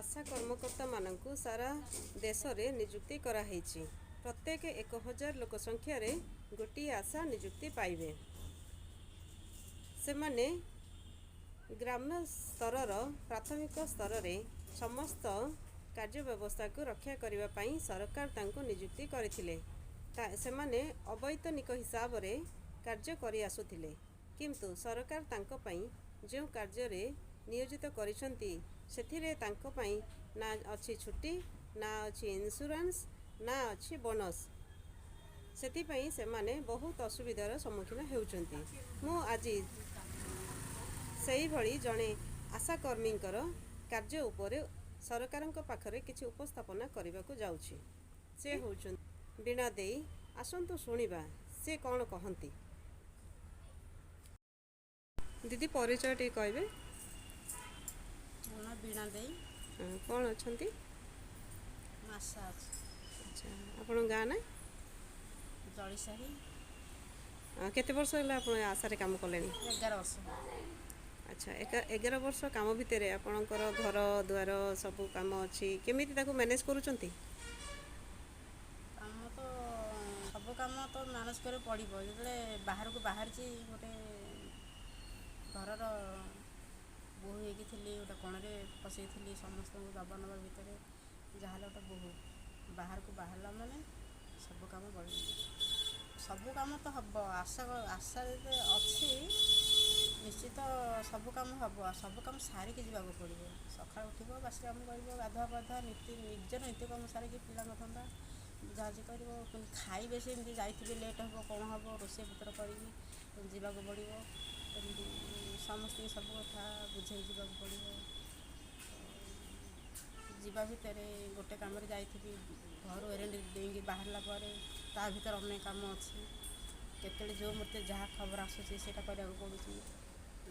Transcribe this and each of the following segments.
ଆଶା କର୍ମକର୍ତ୍ତାମାନଙ୍କୁ ସାରା ଦେଶରେ ନିଯୁକ୍ତି କରାହେଇଛି। ପ୍ରତ୍ୟେକ 1000 ଲୋକ ସଂଖ୍ୟାରେ ଗୋଟିଏ ଆଶା ନିଯୁକ୍ତି ପାଇବେ। ସେମାନେ ଗ୍ରାମ୍ୟ ସ୍ତରର ପ୍ରାଥମିକ ସ୍ତରରେ ସମସ୍ତ କାର୍ଯ୍ୟ ବ୍ୟବସ୍ଥାକୁ ରକ୍ଷା କରିବା ପାଇଁ ସରକାର ତାଙ୍କୁ ନିଯୁକ୍ତି କରିଥିଲେ। ସେମାନେ ଅବୈତନିକ ହିସାବରେ କାର୍ଯ୍ୟ କରିଆସୁଥିଲେ, କିନ୍ତୁ ସରକାର ତାଙ୍କ ପାଇଁ ଯେଉଁ କାର୍ଯ୍ୟରେ ନିୟୋଜିତ କରିଛନ୍ତି, ସେଥିରେ ତାଙ୍କ ପାଇଁ ନା ଅଛି ଛୁଟି, ନା ଅଛି ଇନ୍ସୁରାନ୍ସ, ନା ଅଛି ବୋନସ୍। ସେଥିପାଇଁ ସେମାନେ ବହୁତ ଅସୁବିଧାର ସମ୍ମୁଖୀନ ହେଉଛନ୍ତି। ମୁଁ ଆଜି ସେଇଭଳି ଜଣେ ଆଶାକର୍ମୀଙ୍କର କାର୍ଯ୍ୟ ଉପରେ ସରକାରଙ୍କ ପାଖରେ କିଛି ଉପସ୍ଥାପନା କରିବାକୁ ଯାଉଛି। ସେ ହେଉଛନ୍ତି ବୀଣା ଦେଇ। ଆସନ୍ତୁ ଶୁଣିବା ସେ କ'ଣ କହନ୍ତି। ଦିଦି, ପରିଚୟ ଟିକେ କହିବେ? ମୋ ନାଁ ବୀଣା ଦେଇ। ହଁ, କ'ଣ ଅଛନ୍ତି? ମୁଁ ଆଶା ଅଛି। ଆଚ୍ଛା, ଆପଣଙ୍କ ଗାଁ ନା? ଜଳିସାହି। କେତେ ବର୍ଷ ହେଲା ଆପଣ ଆଶାରେ କାମ କଲେଣି? 11 ବର୍ଷ। ଆଚ୍ଛା, 11 ବର୍ଷ କାମ ଭିତରେ ଆପଣଙ୍କର ଘର ଦ୍ୱାର ସବୁ କାମ ଅଛି, କେମିତି ତାକୁ ମ୍ୟାନେଜ୍ କରୁଛନ୍ତି? କାମ ତ ସବୁ କାମ ତ ମ୍ୟାନେଜ୍ କରିବାକୁ ପଡ଼ିବ। ଯେତେବେଳେ ବାହାରକୁ ବାହାରିଛି, ଗୋଟେ ଘରର ବୋହୂ ହେଇକି ଥିଲି, ଗୋଟେ କୋଣରେ ପଶିକି ସମସ୍ତଙ୍କୁ ଦବା ନେବା ଭିତରେ। ଯାହାହେଲେ ଗୋଟେ ବୋହୂ ବାହାରକୁ ବାହାରିଲା ମାନେ ସବୁ କାମ ବଢ଼ିବ, ସବୁ କାମ ତ ହେବ। ଆଶା ଆଶା ଯେତେ ଅଛି, ନିଶ୍ଚିତ ସବୁ କାମ ହେବ। ଆଉ ସବୁ କାମ ସାରିକି ଯିବାକୁ ପଡ଼ିବ। ସକାଳୁ ଉଠିବ, ବାସି କାମ କରିବ, ଗାଧୁଆ ପାଧୁଆ, ନୀତି ନିଜର ନିତ୍ୟକର୍ମ ସାରିକି ପିଲାଙ୍କ ଧନ୍ଦା ବୁଝାବୁଝି କରିବ। ପୁଣି ଖାଇବେ, ସେମିତି ଯାଇଥିବେ, ଲେଟ୍ ହେବ, କ'ଣ ହେବ, ରୋଷେଇ ପତ୍ର କରିକି ଯିବାକୁ ପଡ଼ିବ। ଏମିତି ସମସ୍ତଙ୍କୁ ସବୁ କଥା ବୁଝେଇ ଯିବାକୁ ପଡ଼ିବ। ଯିବା ଭିତରେ ଗୋଟେ କାମରେ ଯାଇଥିବି, ଘରୁ ଏରେଣ୍ଡ ଦେଇକି ବାହାରିଲା ପରେ ତା ଭିତରେ ଅନେକ କାମ ଅଛି। କେତେବେଳେ ଯେଉଁ ମୋତେ ଯାହା ଖବର ଆସୁଛି, ସେଇଟା କରିବାକୁ ପଡ଼ୁଛି।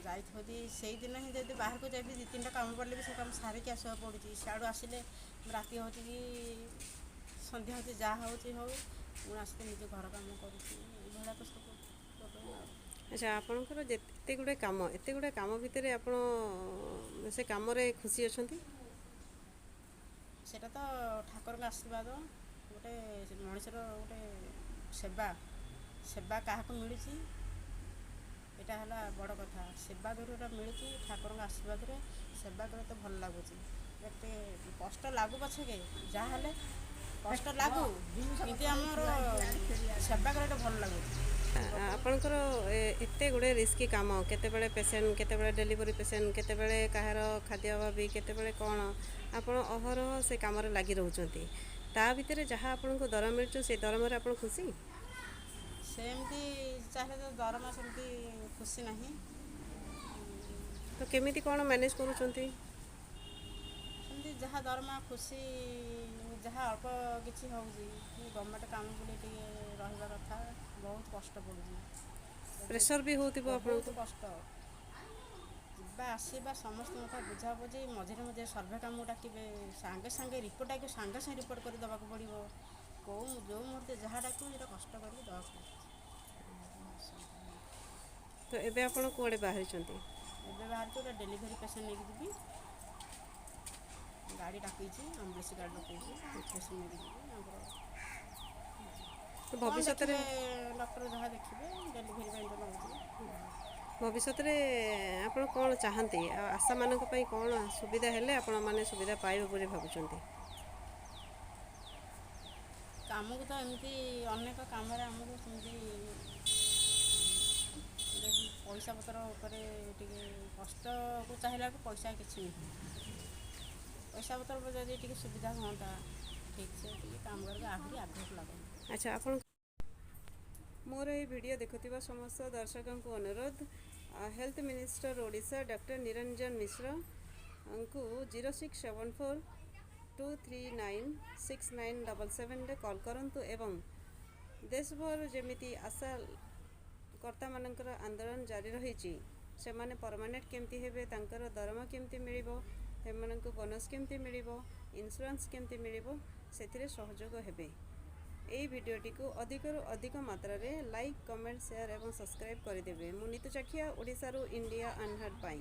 ଯାଇଥିବ ଯଦି ସେଇଦିନ ହିଁ ଯଦି ବାହାରକୁ ଯାଇକି ଦୁଇ ତିନିଟା କାମ ପଡ଼ିଲେ ବି ସେ କାମ ସାରିକି ଆସିବାକୁ ପଡ଼ୁଛି। ସିଆଡ଼ୁ ଆସିଲେ ରାତି ହେଉଛି କି ସନ୍ଧ୍ୟା ହେଉଛି, ଯାହା ହେଉଛି ହଉ, ପୁଣି ଆସିକି ନିଜ ଘର କାମ କରୁଛି। ଏଇଭଳିଆ ତ ସବୁ ପ୍ରୋବ୍ଲେମ୍ ଆଉ। ଆଚ୍ଛା, ଆପଣଙ୍କର ଯେତେ ଗୁଡ଼ିଏ କାମ, ଏତେ ଗୁଡ଼ିଏ କାମ ଭିତରେ ଆପଣ ସେ କାମରେ ଖୁସି ଅଛନ୍ତି? ସେଇଟା ତ ଠାକୁରଙ୍କ ଆଶୀର୍ବାଦ। ଗୋଟେ ମଣିଷର ଗୋଟେ ସେବା, ସେବା କାହାକୁ ମିଳୁଛି, ଏଇଟା ହେଲା ବଡ଼ କଥା। ସେବା ଯୋଉଟା ମିଳୁଛି ଠାକୁରଙ୍କ ଆଶୀର୍ବାଦରେ, ସେବା କଲେ ତ ଭଲ ଲାଗୁଛି। ଏତେ କଷ୍ଟ ଲାଗୁ ପଛକେ, ଯାହା ହେଲେ କଷ୍ଟ ଲାଗୁ, କିନ୍ତୁ ଆମର ସେବା କରିବାଟା ଭଲ ଲାଗୁଛି। ଆପଣଙ୍କର ଏତେ ଗୁଡ଼ିଏ ରିସ୍କି କାମ, କେତେବେଳେ ପେସେଣ୍ଟ, କେତେବେଳେ ଡେଲିଭରି ପେସେଣ୍ଟ, କେତେବେଳେ କାହାର ଖାଦ୍ୟ ଅଭାବୀ, କେତେବେଳେ କ'ଣ, ଆପଣ ଅହରହ ସେ କାମରେ ଲାଗି ରହୁଛନ୍ତି। ତା ଭିତରେ ଯାହା ଆପଣଙ୍କୁ ଦରମା ମିଳୁଛି, ସେ ଦରମାରେ ଆପଣ ଖୁସି? ସେମିତି ଚାହିଁଲେ ତ ଦରମା ସେମିତି ଖୁସି ନାହିଁ। ତ କେମିତି କ'ଣ ମ୍ୟାନେଜ୍ କରୁଛନ୍ତି? ସେମିତି ଯାହା ଦରମା ଖୁସି, ଯାହା ଅଳ୍ପ କିଛି ହେଉଛି। ଗଭର୍ଣ୍ଣମେଣ୍ଟ କାମ ବୋଲି ଟିକେ ରହିବା କଥା। ବହୁତ କଷ୍ଟ ପଡ଼ୁଛି। ପ୍ରେସର ବି ହେଉଥିବ ବହୁତ। ଆପଣଙ୍କୁ? କଷ୍ଟ, ଯିବା ଆସିବା, ସମସ୍ତଙ୍କ କଥା ବୁଝାବୁଝି, ମଝିରେ ମଝିରେ ସର୍ଭେ କାମକୁ ଡାକିବେ, ସାଙ୍ଗେ ସାଙ୍ଗେ ରିପୋର୍ଟ ଡାକିବେ, ସାଙ୍ଗେ ସାଙ୍ଗେ ରିପୋର୍ଟ କରି ଦେବାକୁ ପଡ଼ିବ। କେଉଁ ଯେଉଁ ମୁହୂର୍ତ୍ତେ ଯାହା ଡାକିବ, ସେଇଟା କଷ୍ଟ କରିକି ଦେବାକୁ ପଡ଼ିବ। ତ ଏବେ ଆପଣ କୁଆଡ଼େ ବାହାରିଛନ୍ତି? ଏବେ ବାହାରିଛି ଗୋଟେ ଡେଲିଭରି ପେସେଣ୍ଟ ନେଇକି ଯିବି। ଗାଡ଼ି ଡାକିଛି, ଆମ୍ବୁଲାନ୍ସ ଗାଡ଼ି ଡକେଇଛି, ପେସେଣ୍ଟ ନେଇକି ଯିବି ତାଙ୍କର। ତ କ'ଣ ଭବିଷ୍ୟତରେ ଦେଖିବେ ଡକ୍ଟର, ଯାହା ଦେଖିବେ, ଡେଲିଭରି ପାଇଁ ତ ନେଉଛି। ଭବିଷ୍ୟତରେ ଆପଣ କ'ଣ ଚାହାନ୍ତି ଆଉ ଆଶାମାନଙ୍କ ପାଇଁ କ'ଣ ସୁବିଧା ହେଲେ ଆପଣମାନେ ସୁବିଧା ପାଇବେ ବୋଲି ଭାବୁଛନ୍ତି? କାମକୁ ତ ଏମିତି ଅନେକ କାମରେ ଆମକୁ ସେମିତି ଯଦି ପଇସା ପତ୍ର ଉପରେ ଟିକେ କଷ୍ଟକୁ ଚାହିଁଲା ବେଳକୁ ପଇସା କିଛି ନୁହେଁ। ପଇସା ପତ୍ର ଉପରେ ଯଦି ଟିକେ ସୁବିଧା ହୁଅନ୍ତା, ଠିକ୍ ସେ ଟିକେ କାମ କରିକି ଆହୁରି ଆଗକୁ ଲାଗନ୍ତା। ଆଚ୍ଛା, ଆପଣ ମୋର ଏହି ଭିଡ଼ିଓ ଦେଖୁଥିବା ସମସ୍ତ ଦର୍ଶକଙ୍କୁ ଅନୁରୋଧ, health minister Odisha doctor Niranjan ମିଶ୍ରଙ୍କୁ 06742396977ରେ କଲ୍ କରନ୍ତୁ ଏବଂ ଦେଶଭର ଯେମିତି ଆଶା କର୍ତ୍ତାମାନଙ୍କର ଆନ୍ଦୋଳନ ଜାରି ରହିଛି, ସେମାନେ ପରମାନେଣ୍ଟ କେମିତି ହେବେ, ତାଙ୍କର ଦରମା କେମିତି ମିଳିବ, ସେମାନଙ୍କୁ ବୋନସ୍ କେମିତି ମିଳିବ, ଇନ୍ସୁରାନ୍ସ କେମିତି ମିଳିବ, ସେଥିରେ ସହଯୋଗ ହେବେ। ଏହି ଭିଡ଼ିଓଟିକୁ ଅଧିକରୁ ଅଧିକ ମାତ୍ରାରେ ଲାଇକ୍, କମେଣ୍ଟ, ସେୟାର ଏବଂ ସବସ୍କ୍ରାଇବ୍ କରିଦେବେ। ମୁଁ ନିତୁ ଚାଖିଆ, ଓଡ଼ିଶାରୁ ଇଣ୍ଡିଆ ଅନହର୍ଡ ପାଇଁ।